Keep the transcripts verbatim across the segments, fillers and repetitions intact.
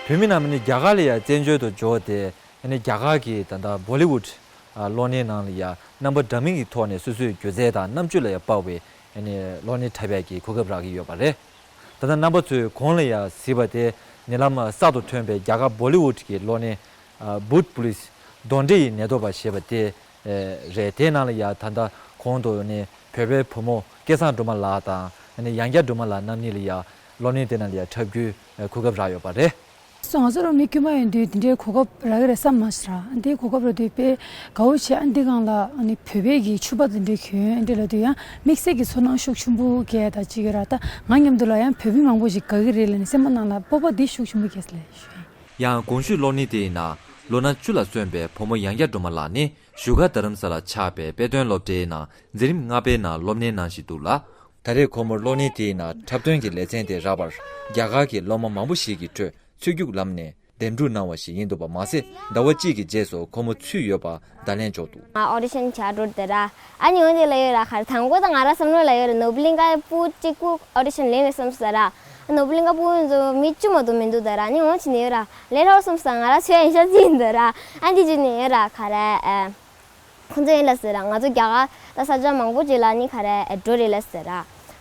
བོད་མི་རྣམས་ནི་རྒྱ་གར་ལ་ཡང་བཙན་བྱོལ་དུ་འབྱོར་ཏེ་ནི་རྒྱ་གར་གྱི་ད་ལྟ་བོ་ལི་ཝུད་གློག་བརྙན་ནང་ལ་ཡང་རྣམ་པ་འདྲ་མིན་གྱི་ཐོག་ནས་སོ་སོའི་སྒྱུ་རྩལ་དང་རྣམ་དཔྱོད་ལ་ཡང་དཔག་པའི་གློག་བརྙན་འཁྲབ་པའི་གོ་སྐབས་རག་གི་ཡོད་པ་རེད། ད་ལྟ་རྣམ་པ་ཚོས་གོང་ལ་ཡང་གཟིགས་པ་དེ་ཉེ་ལམ་གསར་དུ་ཐོན་པའི་རྒྱ་གར་བོ་ལི་ཝུད་ཀྱི་གློག་བརྙན་Bhoot Police གདོན་འདྲེ་ཡི་ནད་གདོན་པ་ཞེས་པ་དེ་རེད། དེའི་ནང་ལ་ཡང་ད་ལྟ་གོང་དུ་ནི་བོད་པའི་བུ་མོ་སྐལ་བཟང་སྒྲོལ་མ་ལགས་དང་ཡང་རྒྱལ་སྒྲོལ་མ་ལགས་རྣམ་གཉིས་ལ་ཡང་གློག་བརྙན་དེ་ནང་ལ་ཡང་འཁྲབ་རྒྱུའི་གོ་སྐབས་རག་ཡོད་པ་རེད། སོ་ང་ཚོ་རང་མི་དཀྱུས་མ་ཡིན་དུས་དེ་འདྲའི་གོ་སྐབས་རག་གི་རེད་བསམ་མ་སོང་ར། འདིའི་གོ་སྐབས་རག་དུས་དཔེ་དགའ་བོ་བྱས། ཨ་འདི་སྒང་ལ་ཨ་ནི་བོད་པའི་གི་ཕྱུ་པ་དེ་འདྲའི་གྱོན་འདི་ལ་དུས་ཡང་དམིགས་བསལ་གྱི་ཚོར་སྣང་ཤུགས་ཆེན་པོ་སྐྱེས་ད་ཅིག་ཡོད་ར། ད་ང་མཉམ་དུ་ལ་ཡང་བོད་མི་མང་པོ་ཞིག་དགའ་གི་རེད་ལབ་ནས་སེམས་པ་ནང་ལ་སྤོབས་པ་འདི་ཤུགས་ཆེན་པོ་སྐྱེས་ལབ་ཞུ་ཡིན། ཡང་གོང་ཞུས་གློག་བརྙན་དེའི་ནང་ལོ་ན་བཅུ་ལ་སོན་པའི་བུ་མོ་ཡང་རྒྱལ་སྒྲོལ་མ་ལགས་ནི་བཞུགས་སྒར་རྡ་རམ་ས་ལ་ཆགས་པའི་དཔེ་སྟོན་སློབ་གྲྭའི་ནང་འཛིན་རིམ་ལྔ་པའི་ནང་སློབ་གཉེར་གནང་བཞིན་འདུག་ལ། ད་རེས་ཁོ་མོར་གློག་བརྙན་དེའི་ནང་འཁྲབ་སྟོན་གྱི་ལེ་ཚན་དེ་རག་པར་རྒྱ་གར་གྱི་སློབ་མ་མང་པོ་ཞིག་གི་ཁྲོད་ཚུར་རྒྱུགས་ལངས་ནས་འདེམས་སྒྲུག་གནང་བ་ཞིག་ཡིན་འདུག་པ་མ་ཟད། ཟླ་བ་གཅིག་གི་རྗེས་སུ་ཁོ་མོ་ཚུད་ཡོད་པ་བརྡ་ལན་འབྱོར་འདུག། ང་ཨོ་ཌི་ཤན་བྱ་འགྲོ་དེ་ར། ཨ་ནི་འོན་ཏེ་ལ་ཡོད་ར། ཁར་དང་པོ་ད་ང་ར་བསམ་བློ་ལ་ཡོད་ར། ནོར་བུ་གླིང་ཀ་པུ་གཅིག་པུ་ཨོ་ཌི་ཤན་ལེན་བས་བསམ་ས་ར། ནོར་བུ་གླིང་ཀ་པུ་ཚོ་མི་བཅུ་མ་གཏོགས་མི་འདུག་ད་ར། ཨ་ནི་འོན་ཕྱིན་ནས་ཡོད་ར། ལས་སླ་བསམ་ས། ང་ར་ཚོད་ཡིན་ཤ་ཚི་ཡིན་ད་ར། ཨ་འདི་བརྗོད་ནས་ཡོད་ར། ཁ་ར་ཨ། ཁོང་ཚོ་ཡིན་ལ་ཟེར་ར། ང་ཚོ་རྒྱ་གར་ད་ས་ཆ་མང་པོ་ཅིག་ལ་ནི་ཁ་ར་ཨེ་འགྲོ་རེད་ལ་ཟེར་ར།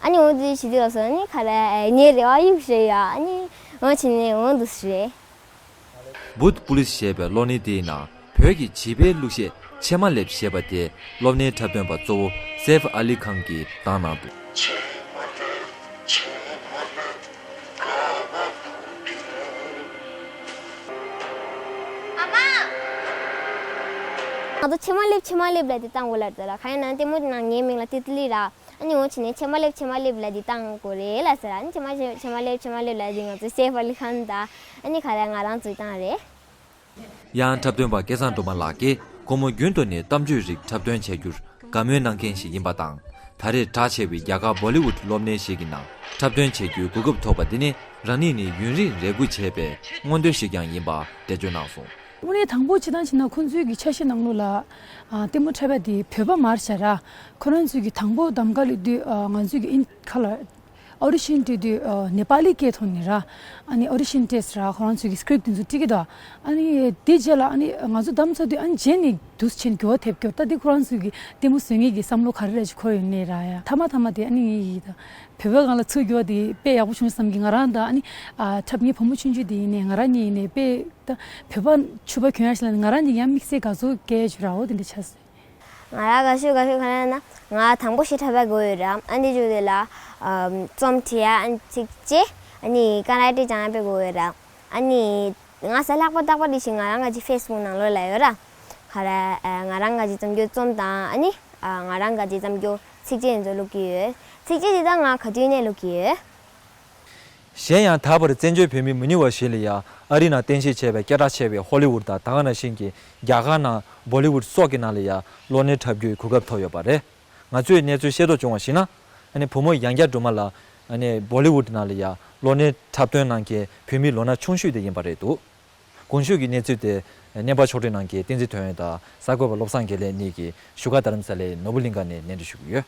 ཨ་ནི་འོ་དེ་ཞི་དུས་ལ་སོ་ནི་ཁ་ར་ཨེ་ངའི་རེ་བ་ཡིག་ཞེས་ཡ། ཨ་ནི་འོ་ཕྱིན་ནས་འོ་འདུག་ཟེར། Bhoot Police ཞེས་པའི་གློག་བརྙན་དེའི་ནང་བོད་ཀྱི་བྱིས་པའི་གླུ་གཞས་ཕྱེ་མ་ལེབ་ཞེས་པ་དེ་གློག་བརྙན་འཁྲབ་སྟོན་པ་གཙོ་བོ་སེབ་ཨ་ལི་ཁཱན་གྱིས་བཏང་གནང་འདུག། ང་ཚོ་ཕྱེ་མ་ལེབ་ཕྱེ་མ་ལེབ་ལབ་དེ་བཏང་དགོས་ལབ་ཟེར་ར། གང་ཡིན་ན་ལྟད་མོ་དེ་ནང་ངའི་མིང་ལ་ཏི་ཏི་ལི་ར། ཨ་ནི་འོ་ཕྱིན་ནས་ཕྱེ་མ་ལེབ་ཕྱེ་མ་ལེབ་ལབ་དེ་བཏང་དགོས་རེད་ལབ་ཟེར་ར། ཨ་ནི་ཕྱེ་མ་ཕྱེ་མ་ལེབ་ཕྱེ་མ་ལེབ་ལབ་དེ་ང་ཚོ་སེབ་ཨ་ལི་ཁཱན་དང་ཨ་ནི་ག་རེ་ང་རང་ཚོས་བཏང་རེད། ཡང་འཁྲབ་སྟོན་པ་སྐལ་བཟང་སྒྲོལ་མ་ལགས་ཀྱིས་ཁོ་མོ་རྒྱུན་དུ་ནས་གཏམ་བརྗོད་རིགས་འཁྲབ་སྟོན་བྱ་རྒྱུར་དགའ་མོས་གནང་མཁན་ཞིག་ཡིན་པ་དང་། ད་རེས་གྲགས་ཆེ་བའི་རྒྱ་གར་བོ་ལི་ཝུད་གློག་བརྙན་ཞིག་གི་ནང་འཁྲབ་སྟོན་བྱེད་རྒྱུའི་གོ་སྐབས་ཐོབ་པ་འདི་ནི་རང་ཉིད་ནི་ཡུན་རིང་རེ་སྒུག་བྱས་པའི་མངོན་འདོད་ཞིག་ཀྱང་ཡིན་པ་འགྲེལ་བརྗོད་གནང་སོང་། དངོས་གནས་དང་པོ་སྤྱིར་བཏང་བྱས་ན་ཁོང་ཚོའི་གི་ཆ་ཤས་ནང་ལོགས་ལ་ཨ་ལྟད་མོ་འཁྲབ་པ་དེ་བོད་པ་མ་རེད་བྱས་ར། ཁོ་རང་ཚོའི་གི་དང་པོ་གདམ་ག་སླེབས་དུས་ཨ་ང་ཚོའི་གི་ཨིན་ཁ་ལ་ཨོ་ཌི་ཤན་སྤྲད་དུས་ཨ་ནེ་པ་ལི་སྐད་ཐོག་ནས་ར། ཨ་ནི་ཨོ་ཌི་ཤན་སྤྲད་ཟེར་ར། ཁོ་རང་ཚོའི་གི་སི་ཀི་རིབ་དེ་ཚོ་སྤྲད་ཀྱི་འདུག། ཨ་ནི་དེ་རྗེས་ལ་ཨ་ནི་ང་ཚོ་གདམ་ཚར་དུས་ཨ་ནི་རྗེས་ནས་འདུག་སེ་བྱས་ནས་འགྱུར་བ་ཐེབས་ཀྱི་ཡོད། ད་དེ་ཁོ་རང་ཚོའི་གི་ལྟད་མོ་བཟོ་མཁན་གི་བསམ་བློ་ག་རེ་རེད་ཅིག་འཁོར་ཡོད་ནའི་ར་ཡ། མཐའ་མ་མཐའ་མ་དེ་ཨ་ནི་ངའི་ཡིད་ད་བོད་པའི་སྒང་ལ་ཚུར་འགྱུར་བ་དེ་དཔེ་ཡག་པོ་བྱུང་བསམ་གི། ང་རང་ད་ཨ་ནི་ཨ་འཁྲབ་མཁན་བུ་མོ་ཆུང་ཆུང་དེ་ཡིན་ནའི་ང་རང་ཉིད་ཡིན་ནའི་དཔེ་ད་བོད་པ་ཕྱུ་པ་གྱོན་ཡག་ཞིག་ལ་ང་རང་ཉིད་ཡང་དམིགས་བསལ་དགའ་ཚོར་སྐྱེ་བྱུང་ར། འོ་དེ་འདྲ་ཆགས་སོང་། ང་རང་དགའ་ཤོས་དགའ་ཤོས་ག་རེ་ཡིན་ན། ང་དང་པོ་གཞས་འཁྲབ་པ་དགོས་ཡོད་ར། ཨ་འདི་བརྗོད་དེ་ལ་ཨམ་རྩོམ་བྲིས་ཡ། ཨ་ཚིགས་བཅད། ཨ་ནི་ཀ་ར་ཊེ་སྦྱང་ཡ་དཔེ་དགོས་ཡོད་ར། ཨ་ནི་ང་གཟའ་ལྷག་པ་རྟག་པར་དེ་བཞིན་ང་རང་གི་ཕེ་སི་བུག་ནང་ལོགས་ལ་ཡོད་ར། ག་རེ་ཨ་ང་རང་གི་རྩོམ་རྒྱུ་རྩོམ་དང་ཨ་ནི་ཨ་ང་རང་གི་རྩོམ་རྒྱུ་ཚིགས་བཅད་འདི་ཚོ་བླུག་གི་ཡོད། ཚིགས་བཅད་འདི་དག་ང་ག་དུས་ནས་བླུག་གི་ཡོད། གཞན་ཡང་ད་བར་བཙན་བྱོལ་བོད་མི་མི་ཉུང་བ་ཞིག་ལ་ཡང་ཨ་རི་ནང་རྟེན་གཞི་བྱས་པའི་སྐད་གྲགས་ཆེ་བའི་ཧོ་ལི་ཝུད་དང་ད་ག་ནང་བཞིན་གྱི་རྒྱ་གར་ནང་བོ་ལི་ཝུད་སོགས་ཀྱི་ནང་ལ་ཡང་གློག་བརྙན་འཁྲབ་རྒྱུའི་གོ་སྐབས་ཐོབ་ཡོད་པ་རེད། ང་ཚོས་གནས་ཚུལ་ཤེས་རྟོགས་བྱུང་བ་ཞིག་ན། ཨ་ནི་བུ་མོ་ཡང་རྒྱལ་སྒྲོལ་མ་ལགས་ཨ་ནི་བོ་ལི་ཝུད་ནང་ལ་ཡང་གློག་བརྙན་འཁྲབ་སྟོན་གནང་མཁན་བོད་མི་ལོ་ན་ཆུང་ཤོས་དེ་ཡིན་པ་རེད་འདུག། གོང་ཞུས་ཀྱི་གནས་ཚུལ་དེ་སྙན་པ་ཕྱོགས་སྒྲིག་གནང་མཁན་བསྟན་འཛིན་དོན་ཡོད་དང་གསར་འགོད་པ་བློ་བཟང་དགེ་ལེགས་གཉིས་ཀྱིས་བཞུགས་སྒར་རྡ་རམ་ས་ལའི་ནོར་བུ་གླིང་ཁ་ནས་སྙན་སྒྲོན་ཞུ་གི་ཡོད།